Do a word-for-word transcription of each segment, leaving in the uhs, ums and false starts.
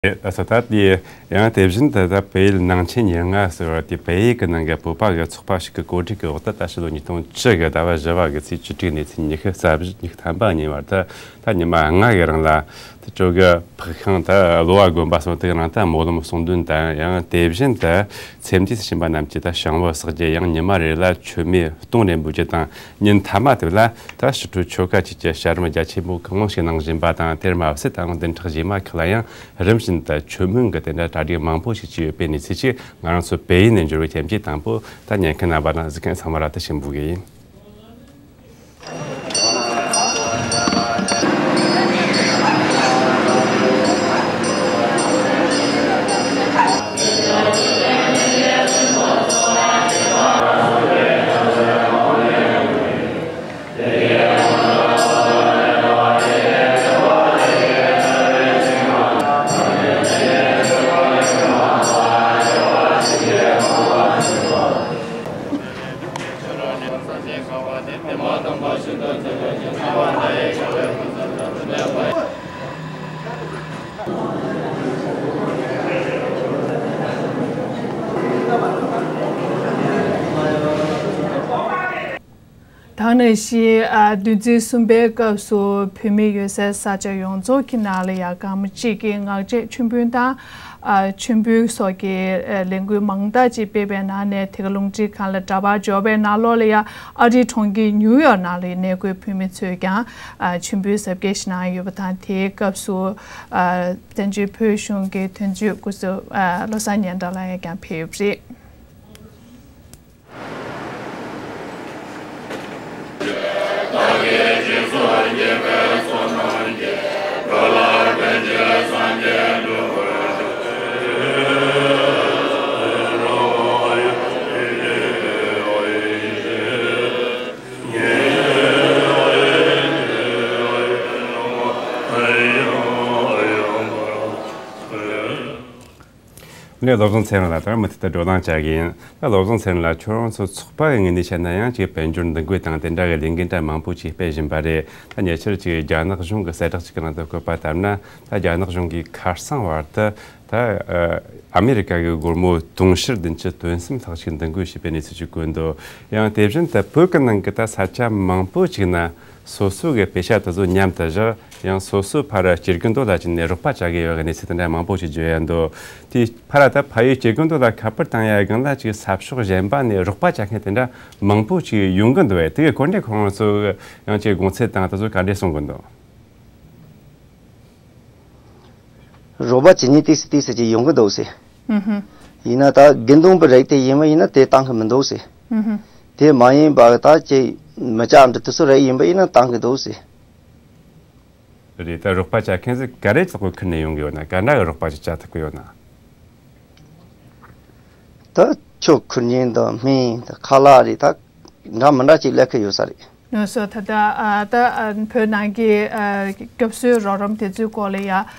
ཨེ། ད་ད་དེ་ཡང་དེ་བཞིན་དུ་ད་བལ་ཡུལ་ནང་ཆེན་ཉེར་ལྔ་ཟེར་བ་དེ་བལ་ཡུལ་གྱི་ནང་གི་བོད་པ་གི་ཚོགས་པ་ཞིག་གི་གོ་སྒྲིག་གི་འོག་ཏུ་ད་ཕྱི་ལོ་ཉིས་སྟོང་བཅུ་གི་ཟླ་བ་བཞི་བ་གི་ཚེས་བཅུ་དྲུག་ནས་ཚེས་ཉི་ཤུ་རྩ་བཞི་ཉི་ཤུ་ཐམ་པ་གཉིས་བར་དུ་ད་ཉི་མ་ལྔ་གི་རིང་ལ་ད་ཅོ་གི་ཕག་ཤང་ད་གློ་བ་དགོན་པ་སོགས་དེ་གི་ནང་ད་སྨོན་ལམ་གསུང་འདོན་དང་། ཡང་དེ་བཞིན་དུ་ཚེམས་དུས་སུ་ཕྱིན་པ་རྣམས་ཀྱིས་ད་ཤམ་བུ་བསགས་རྒྱུ། ཡང་ཉི་མ་རེ་ལ་མཆོད་མེ་སྟོང་རེ་འབུལ་རྒྱུ་དང་། ཉིན་མཐའ་མ་དེ་ལ་ད་ཕྱི་དྲོ་ཆོ་ག་བཅས་ཀྱི་བྱ་རིམ་རྒྱ་ཆེན་པོ་གང་མང་ཞིག་གནང་བཞིན་པ་དང་། དེར་མ་ཟད་ད་བདུན་ཕྲག་རྗེས་མ་ཁག་ལ་ཡང་རིམ་བཞིན་དུ་མཆོད་སྨོན་གྱི་དེ་འདྲ་གྲ་སྒྲིག་མང་པོ་ཞིག་བྱས་ཡོད་པའི་གནས་ཚུལ་ཅིག་ང་རང་ཚོ་བལ་ཡུལ་ནས་འབྱོར་བའི་རྐྱེན་གྱིས་དང་པོ་ད་ཉན་མཁན་རྣམ་པ་དང་གཟིགས་མཁན་ཚང་མ་ལ་དེ་ཞུ་འབུལ་གི་ཡིན། ད་ནང་བཞིན་ཨ་བདུན་ཚིགས་གསུམ་པའི་སྐབས་སུ་བོད་མི་ཡོད་སའི་ས་ཆ་ཡོངས་རྫོགས་ཀྱི་ནང་ལ་ཡང་སྐར་མ་གཅིག་གི་ངག་བཅད་མཆོད་འབུལ་དང་། ཨ་མཆོད་འབུལ་སོགས་ཀྱི་ཨ་ལས་འགུལ་མང་དག་ཅིག་སྤེལ་བའི་ནང་ནས། དེ་ག་རླུང་འཕྲིན་ཁང་ལ་འདྲ་པར་འབྱོར་བའི་ནང་ལོགས་ལ་ཡང་ཨ་རིའི་གྲོང་ཁྱེར་ཉིའུ་ཡོག་ནང་ལ་གནས་འཁོད་བོད་མི་ཚོས་ཀྱང་ཨ་མཆོད་འབུལ་གཟབ་རྒྱས་ཤིག་གནང་ཡོད་པ་དང་། དེའི་སྐབས་སུ་ཨ་བཙན་བྱོལ་བོད་གཞུང་གི་དོན་གཅོད་སྐུ་ཞབས་ཨ་བློ་བཟང་སྙན་གྲགས་ལགས་ཀྱང་ཕེབས་ཡོད་པ་རེད། ནས་བློ་བཟང་ཚེ་རིང་ལགས་དང་མུ་མཐུད་དུ་བགྲོ་གླེང་བྱ་གི་ཡིན། ད་བློ་བཟང་ཚེ་རིང་ལགས། ཁྱོད་རང་ཚོ་ཚོགས་པ་གི་ངོས་ནས་བཤད་ན་ཡང་ཅིག་དཔལ་འབྱོར་འདུ་འགོད་དང་དེ་འདྲ་གི་ལས་འགུལ་འདྲ་མང་པོ་ཅིག་སྤེལ་བཞིན་པ་རེད། ད་ཉེ་ཆར་ཅིག་རྒྱ་ནག་གཞུང་གི་གསལ་བསྒྲགས་ཅིག་གི་ནང་དུ་བཀོད་པ་ལྟར་ན། ད་རྒྱ་ནག་གཞུང་གིས་ཁ་སང་བར་དུ་ད་ཨ་མེ་རི་ཀ་གི་སྒོར་མོ་དུང་ཕྱུར་བདུན་ཅུ་དོན་གསུམ་ལྷག་ཅིག་འདུ་འགོད་བྱས་པའི་གནས་ཚུལ་ཅིག་བཀོད་འདུག། ཡང་དེ་བཞིན་དུ་བོད་ཀྱི་ནང་གི་ད་ས་ཆ་མང་པོ་ཅིག་ན། སོ་སོ་གི་པེ་ཤ་དེ་ཚོ་མཉམ་དུ་བཞག། ཡང་སོ་སོའི་ཕར་སྐྱེ་རྒུ་མདོ་ལ་ཕྱིན་ནས་རོགས་པ་བྱ་གི་ཡོད་པའི་གནས་ཚུལ་དེ་འདྲ་མང་པོ་ཞིག་བརྗོད་ཡ་འདུག། དེ་ཕར་ད་ཕ་ཡུལ་སྐྱེ་རྒུ་མདོ་ལ་ཁ་པར་བཏང་ཡ་སྒང་ལ་ཅིག་ས་ཕྱོགས་གཞན་པ་ནས་རོགས་པ་བྱ་མཁན་དེ་འདྲ་མང་པོ་ཞིག་ཡོང་གི་འདུག་པས། དེ་གི་སྐོར་འདི་ཁོང་ཚོ་ཡང་ཅིག་དགོངས་ཚུལ་དང་དེ་ཚོ་ག་འདྲས་གསུང་གི་འདུག། རོགས་པ་བྱེད་མཁན་ཏོག་ཙམ་ཏོག་ཙམ་ཅིག་ཡོང་གི་འདུག་ཟེར། ཨུ་ཧུ། ཡིན་ན་ད་དགེ་འདུན་པའི་རིགས་དེ་ཡིན་པ་ཡིན་ན་དེ་བཏང་གི་མི་འདུག་ཟེར། ཨུ་ཧུ། དེ་མ་ཡིན་པ་ད་ཅིག་མི་སྐྱ་འདི་དེ་ཚོ་རིགས་ཡིན་པ་ཡིན་ན་བཏང་གི་འདུག་ཟེར། རེད། ད་རོགས་པ་བྱ་མཁན་ཚོ་ག་རེ་ཙོག་གི་ཁུར་ནས་ཡོང་གི་ཡོད་ན། ག་འདྲ་གི་རོགས་པ་ཅིག་བྱ་ཐུབ་ཀྱི་ཡོད་ན། ད་ཆུ་ཁུར་མཁན་དང་སྨན་དང་ཁ་ལག་རེད། ད་འདྲ་མི་འདྲ་ཅིག་སླེབས་ཀྱི་ཡོད་ས་རེད། ལགས་སོ། ད་ལྟ་ཨ་ད་ཨ་བོད་ནང་གི་ཨ་སྐྱབས་གསོའི་རོགས་རམ་དེ་ཚོའི་སྐོར་ལ་ཡ།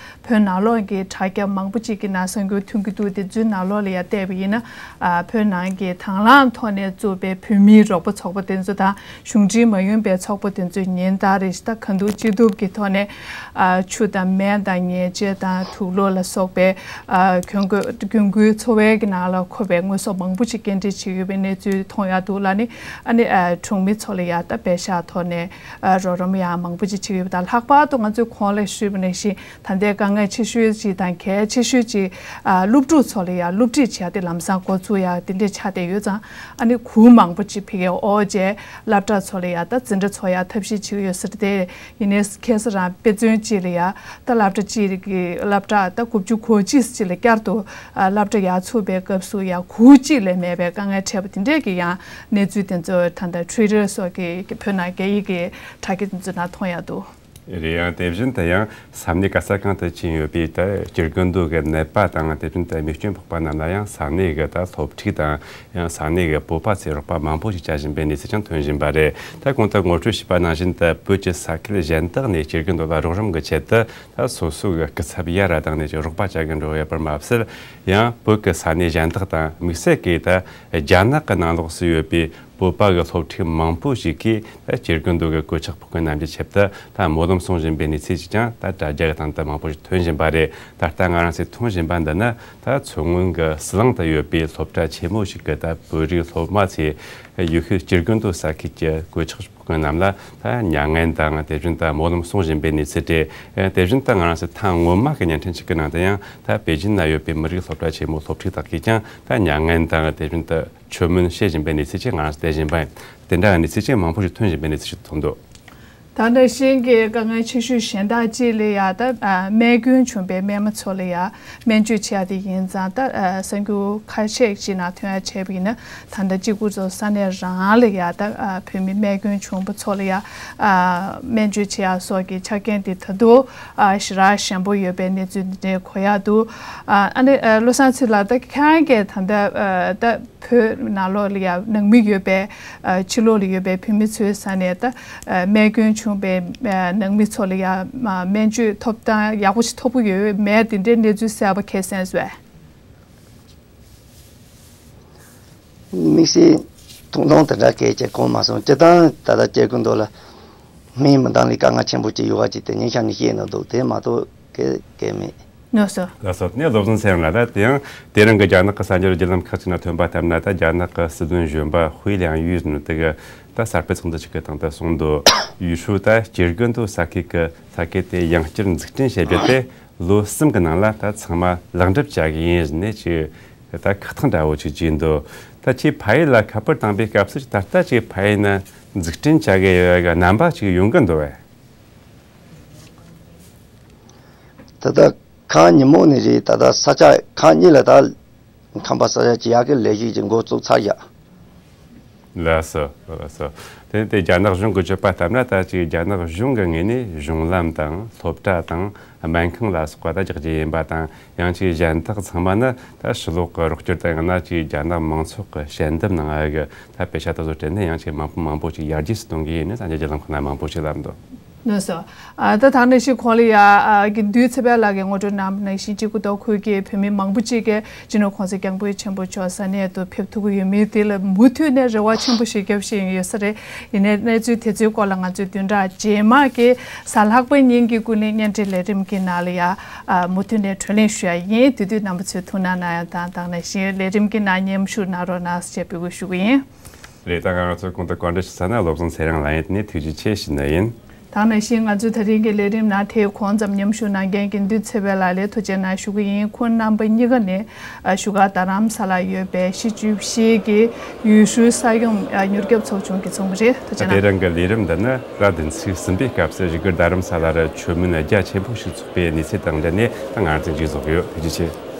བོད་ནང་ལོགས་ཀྱི་དྲ་རྒྱ་མང་པོ་ཅིག་གི་ནང་གསར་འགྱུར་ཐོན་གྱི་འདུག། དེ་ཚོའི་ནང་ལོགས་ལ་ཡ་བལྟས་པ་ཡིན་ན། ཨ་བོད་ནང་གི་དང་བླངས་ཐོག་ནས་བཙུགས་པའི་བོད་མིའི་རོགས་པ་ཚོགས་པ་དེ་ཚོ་དང་། གཞུང་འབྲེལ་མ་ཡིན་པའི་ཚོགས་པ་དེ་ཚོས་ཉིན་ལྟར་རེ་བཞིན་ད་གང་ཐུབ་ཅི་ཐུབ་ཀྱི་ཐོག་ནས། ཨ་ཆུ་དང་སྨན་དང་ཉལ་ཆས་དང་དུག་ལོག་ལ་སོགས་པའི་ཨ་གྱོང་གུན་གྱོང་གུན་འཚོ་བའི་གི་ནང་ལ་མཁོ་བའི་དངོས་ཟོག་མང་པོ་ཞིག་སྐྱེལ་འདྲེན་བྱེད་ཡོད་པའི་གནས་ཚུལ་མཐོང་ཡག་འདུག་ལ་ནི། ཨ་ནི་ཨ་གྲོང་མི་ཚོ་ལ་ཡ་ད་པེ་ཤག་ཐོག་ནས་ཨ་རོགས་རམ་ཡང་མང་པོ་ཞིག་བྱེད་ཀྱི་ཡོད་པ་དང་། ལྷག་པར་དུ་ང་ཚོས་གོང་ལ་ཞུས་པ་ནང་བཞིན། ད་ལྟའི་དཀའ་ངལ་ཆེ་ཤོས་ཅིག་དང་གལ་ཆེ་ཤོས་ཅིག་ཨ་སློབ་ཕྲུག་ཚོ་ལ་ཡ་སློབ་ཁྲིད་བྱས་ཏེ་ལམ་སང་འགོ་ཚུགས་ཡག་དེ་འདྲས་ཆགས་བསྡད་ཡོད་ཙང་། ཨ་ནི་གུར་མང་པོ་ཅིག་ཕ་གིར་དབོར་བྱས། སློབ་གྲྭ་ཚོ་ལ་ཡ་ད་འཛིན་གྲྭ་ཚོགས་ཡག་ཐབས་ཤེས་བྱེད་ཀྱི་ཡོད་ཟེར་ཏེ། ཡིན་ནའི་ཁ་སང་རང་དཔེ་མཚོན་ཅིག་ལ་ཡ། ད་སློབ་གྲྭ་གཅིག་གི་སློབ་གྲྭ་ད་དགུ་བཅུ་གོ་གཅིག་ཅིག་ལ་བསྐྱར་དུ་ཨ་སློབ་གྲྭ་ཡར་ཚུགས་པའི་སྐབས་སུ་ཡ་གུར་གཅིག་ལས་མེད་པའི་དཀའ་ངལ་འཕྲད་པ་དེ་འདྲས་ཀྱི་ཡང་གནས་ཚུལ་དེ་ཚོ་ད་ལྟ་ཊུའི་ཊར་སོགས་ཀྱི་བོད་ནང་རྒྱ་ཡིག་གི་དྲ་རྒྱ་དེ་ཚོ་ནང་མཐོང་ཡག་འདུག། རེད། ཡང་དེ་བཞིན་དུ་ཡང་ས་གནས་ག་ས་གང་དུ་ཕྱིན་ཡོད་པའི་ད་སྐྱེ་རྒུ་མདོ་གི་ནད་པ་དང་། དེ་བཞིན་དུ་རྨས་སྐྱོན་ཕོག་པ་རྣམས་ལ་ཡང་ས་གནས་ཀྱི་ད་སློབ་ཁྲིད་དང་། ཡང་ས་གནས་ཀྱི་བོད་པ་ཚོས་རོགས་པ་མང་པོ་ཞིག་བྱ་བཞིན་པའི་གནས་ཚུལ་ཀྱང་ཐོན་བཞིན་པ་རེད། ད་གོང་དུ་ངོ་སྤྲོད་བྱས་པ་ནང་བཞིན་དུ་བོད་ཀྱི་ས་ཁུལ་གཞན་དག་ནས་སྐྱེ་རྒུ་མདོ་ལ་རོགས་རམ་གྱི་ཆེད་དུ། ད་སོ་སོ་གི་སྐུ་ཚབ་ཡར་བཏང་ནས་ཀྱི་རོགས་པ་བྱ་གི་འགྲོ་ཡོད་པར་མ་ཟད། ཡང་བོད་ཀྱི་ས་གནས་གཞན་དག་དང་། དམིགས་བསལ་གྱིས་ད་རྒྱ་ནག་གི་ནང་ལོགས་སུ་ཡོད་པའི་ བོད་པ་གི་སློབ་ཕྲུག་མང་པོ་ཞིག་གིས་ད་སྐྱེ་རྒུ་མདོ་གི་གོད་ཆག་ཕོག་མཁན་རྣམས་ཀྱི་ཆེད་དུ་ད་སྨོན་ལམ་གསུང་བཞིན་པའི་གནས་ཚུལ་ཞིག་ཀྱང་ད་དྲ་རྒྱ་གི་སྟེང་དུ་མང་པོ་ཞིག་ཐོན་བཞིན་པ་རེད། ད་ལྟ་ང་རང་ཚོས་མཐོང་བཞིན་པ་འདི་ནི་ད་མཚོ་སྔོན་གྱི་ཟི་ལིང་དུ་ཡོད་པའི་སློབ་གྲྭ་ཆེན་མོ་ཞིག་གི་ད་བོད་རིགས་སློབ་མ་ཚོས་ཡུལ་ཤུལ་སྐྱེ་རྒུ་མདོ་ས་ཁུལ་གྱི་གོད་ཆག་ཕོག་མཁན་རྣམས་ལ་ད་མྱ་ངན་དང་དེ་བཞིན་དུ་སྨོན་ལམ་གསུང་བཞིན་པའི་གནས་ཚུལ་རེད། དེ་བཞིན་དུ་ང་རང་ཚོས་ཐེངས་སྔོན་མ་གི་བརྙན་འཕྲིན་ཞིག་གི་ནང་དུ་ཡང་ད་པེ་ཅིན་ན་ཡོད་པའི་མི་རིགས་སློབ་གྲྭ་ཆེན་མོའི་སློབ་ཕྲུག་དག་གིས་ཀྱང་ད་མྱ་ངན་དང་དེ་བཞིན་དུ་མཆོད་མོ་བྱེད་བཞིན་པའི་གནས་ཚུལ་ཅིག་ང་རང་ཚོས་བལྟ་བཞིན་པ་ཡིན། དེ་འདྲ་གི་གནས་ཚུལ་ཅིག་མང་པོ་ཞིག་ཐོན་བཞིན་པའི་གནས་ཚུལ་ཞིག་མཐོང་འདུག། ད་ནང་བཞིན་གྱི་དཀའ་ངལ་ཆེ་ཤོས་གཞན་དག་ཅིག་ལ་ཡ་ད་ཨ་རྨས་སྐྱོན་བྱུང་བའི་རྨས་མ་ཚོ་ལ་ཡ་སྨན་བཅོས་བྱེད་ཡ་དེ་ཡིན་ཙང་ད་ཨ་གསར་འགྱུར་ཁ་ཤས་ཅིག་ནང་ཐོན་ཡ་བྱས་པ་ཡིན་ན། ད་ལྟ་གཅིག་པུ་ཚོ་ས་གནས་རང་ལ་ཡ་ད་ཨ་བོད་མི་རྨས་སྐྱོན་བྱུང་བ་ཚོ་ལ་ཡ་ཨ་སྨན་བཅོས་བྱེད་ཡ་སོགས་ཀྱི་ཆ་རྐྱེན་དེ་ད་དུང་ཨ་ཞེ་དྲག་ཞན་པོ་ཡོད་པའི་གནས་ཚུལ་འདི་འདྲ་གོ་ཡ་འདུག། ཨ་ཨ་ནི་ཨ་བློ་བཟང་ཚེ་ལགས། ད་ཁྱེད་རང་གིས་ད་ལྟ་ཨ་ད་བོད་ནང་ལོགས་ལ་ཡ་ནང་མི་ཡོད་པའི་ཨ་ཕྱི་ལོགས་ལ་ཡོད་པའི་བོད་མི་ཚོའི་ས་ནས་ད་ཨ་རྨས་སྐྱོན་བྱུང་བའི་ཨ་ནང་མི་ཚོ་ལ་ཡ་ཨ་སྨན་བཅོས་ཐོབ་ཐང་ཡག་པོ་ཞིག་ཐོབ་ཀྱི་ཡོད་མེད་དེ་འདྲའི་གནས་ཚུལ་གསལ་པོ་ག་རེ་གསན་སོང་། དམིགས་བསལ་ཐུགས་སྣང་དེ་འདྲ་གལ་ཆེ་གང་མ་སོང་། སྤྱིར་བཏང་ད་ལྟ་སྐྱེ་རྒུ་མདོ་ལ་སྨན་མི་འདང་ལས་དཀའ་ངལ་ཆེན་པོ་ཅིག་ཡོད་པ་ཅིག་དེ་ཉིན་ཤར་ནས་བཤད་ནས་འདུག། དེ་མ་གཏོགས་གལ་གལ་མེད། ལགས་སོ། ལགས་སོ། དེ་ནས་བློ་བཟང་ཚེ་རིང་ལགས། ད་དེ་ཡང་དེ་རིང་གི་རྒྱ་ནག་གི་གསར་འགྱུར་བརྒྱུད་ལམ་ཁག་ཅིག་ནང་ཐོན་པ་ལྟར་ན། ད་རྒྱ་ནག་གི་སྲིད་དོན་གཞོན་པ་ཧུའེ་ལིང་ཡུས་ནི་དེ་གི་ད་གསར་སྤེལ་ཚོགས་འདུ་ཞིག་གི་སྟེང་དུ་གསུངས་འདུག། ཡུས་ཧྲུའུ་ད་སྐྱེ་རྒུ་མདོ་ས་ཁུལ་གྱི་ས་ཁུལ་དེ་ཡང་བསྐྱར་འཛུགས་སྐྲུན་བྱེད་རྒྱུ་དེ་ལོ་གསུམ་གྱི་ནང་ལ་ད་ཚང་མ་ལེགས་འགྲུབ་བྱ་གི་ཡིན་ནས་ཅིག་ད་ཁག་ཐེག་འདྲ་བོ་ཅིག་བྱས་འདུག། ད་ཁྱེད་ཕ་ཡུལ་ལ་ཁ་པར་བཏང་པའི་སྐབས་སུ་ད་ལྟ་ཅིག་ཕ་ཡུལ་ན་འཛུགས་སྐྲུན་བྱ་གི་ཡོད་པའི་རྣམ་པ་ཅིག་ཡོང་གི་འདུག་བས། ད་ལྟ་ཁ་ཉིན་མོ་ནས་རེད། ད་ལྟ་ས་ཆ་ཁག་གཉིས་ལ་ད་ཁང་པ་ས་ཆ་ཅིག་ཡག་གི་ལས་གཞི་ཅིག་འགོ་བཙུགས་ཚར་ཡ། ལགས་སོ། ལགས་སོ། དེ་ནས་དེ་རྒྱ་ནག་གཞུང་གི་བརྗོད་པ་ལྟར་ན། ད་ཅིག་རྒྱ་ནག་གཞུང་གི་ངོས་ནས་གཞུང་ལམ་དང་སློབ་གྲྭ་དང་སྨན་ཁང་ལ་སོགས་པ་ད་རྒྱག་རྒྱུ་ཡིན་པ་དང་། ཡང་ཅིག་གཞན་དག་ཚང་མ་ནི་ད་ཕྱི་ལོགས་ཀྱི་རོགས་སྐྱོར་དང་། ཡང་ན་ཅིག་རྒྱ་ནག་མང་ཚོགས་ཀྱི་ཞལ་འདེབས་གནང་ཡ་གི་ད་པེ་ཤ་དེ་ཚོ་སྤྲད་ནས། ཡང་ཅིག་མང་པོ་མང་པོ་ཅིག་ཡར་རྒྱས་སུ་གཏོང་གི་ཡིན་ནས་གསར་འགྱུར་བརྒྱུད་ལམ་ཁག་ན་མང་པོ་ཞིག་ལབ་འདུག། ལགས་སོ། ཨ་ད་ད་ནང་བཞིན་ཁོང་ལ་ཡ་ཨ་དགེ་འདུན་ཚེ་དཔལ་ལགས་ཀྱིས་ངོ་སྤྲོད་གནང་བ་ནང་བཞིན། གཅིག་པུ་ད་ཁུལ་གྱི་བོད་མི་མང་པོ་ཅིག་གིས་སྤྱི་ནོར་༸གོང་ས་༸སྐྱབས་མགོན་ཆེན་པོ་མཆོག་ས་གནས་དུ་ཕེབས་ཐུབ་ཀྱི་ཡོད་མེད་དེ་ལ་མུ་མཐུད་ནས་རེ་བ་ཆེན་པོ་ཞིག་བརྒྱབ་བཞིན་ཡོད་ས་རེད། ཡིན་ནའི་གནས་ཚུལ་དེ་ཚོའི་སྐོར་ལ་ང་ཚོས་བདུན་ཕྲག་རྗེས་མ་གི་གཟའ་ལྷག་པའི་ཉིན་གྱི་ཀུན་གླེང་བརྙན་འཕྲིན་ལས་རིམ་གྱི་ནང་ལ་ཡ་ཨ་མུ་མཐུད་ནས་བགྲོ་གླེང་ཞུ་ཡ་ཡིན། དེ་དུས་རྣམ་པ་ཚོས་ཐུགས་སྣང་གནང་ཡ་དང་། ད་ནང་བཞིན་ལས་རིམ་གྱི་ནང་མཉམ་ཞུགས་གནང་རོགས་གནང་ཞེས་འབོད་སྐུལ་ཞུ་གི་ཡིན། རེད། ད་ང་རང་ཚོ་གོང་དུ་བཀའ་འདྲི་ཞུ་ས་ན་བློ་བཟང་ཚེ་རིང་ལགས་ཡིན། དེ་ནས་ཐུགས་རྗེ་ཆེ་ཞུ་ནི་ཡིན། ད་ནང་བཞིན་ང་ཚོའི་ད་རིང་གི་ལས་རིམ་ནང་དེའི་གོང་ཙམ་མཉམ་ཞུགས་གནང་མཁན་དགེ་འདུན་ཚེ་དཔལ་ལགས་ལ་ཐུགས་རྗེ་གནང་ཞུ་གི་ཡིན། ཁོང་རྣམ་པ་གཉིས་ཀ་ནི་ཨ་བཞུགས་སྒར་རྡ་རམ་ས་ལར་ཡོད་པའི་གཞིས་བྱེས་ཀྱི་ཡུས་ཧྲུའུ་ས་ཡོམ་ཨ་མྱུར་སྐྱོབ་ཚོགས་ཆུང་གིས་བཙུགས་པ་རེད། ཐུགས་རྗེ་གནང་། དེ་རིང་གི་ལས་རིམ་འདི་ནི་ཟླ་བདུན་ཚེས་གསུམ་པའི་སྐབས་སུ་བཞུགས་སྒར་རྡ་རམ་ས་ལར་མཆོད་མེ་རྒྱ་ཆེན་པོ་ཞིག་ཚོགས་པའི་གནས་ཚུལ་དང་འབྲེལ་ནས་ད་ང་རང་ཚོས་མཇུག་རྫོགས་ཡོད། ཐུགས་རྗེ་ཆེ།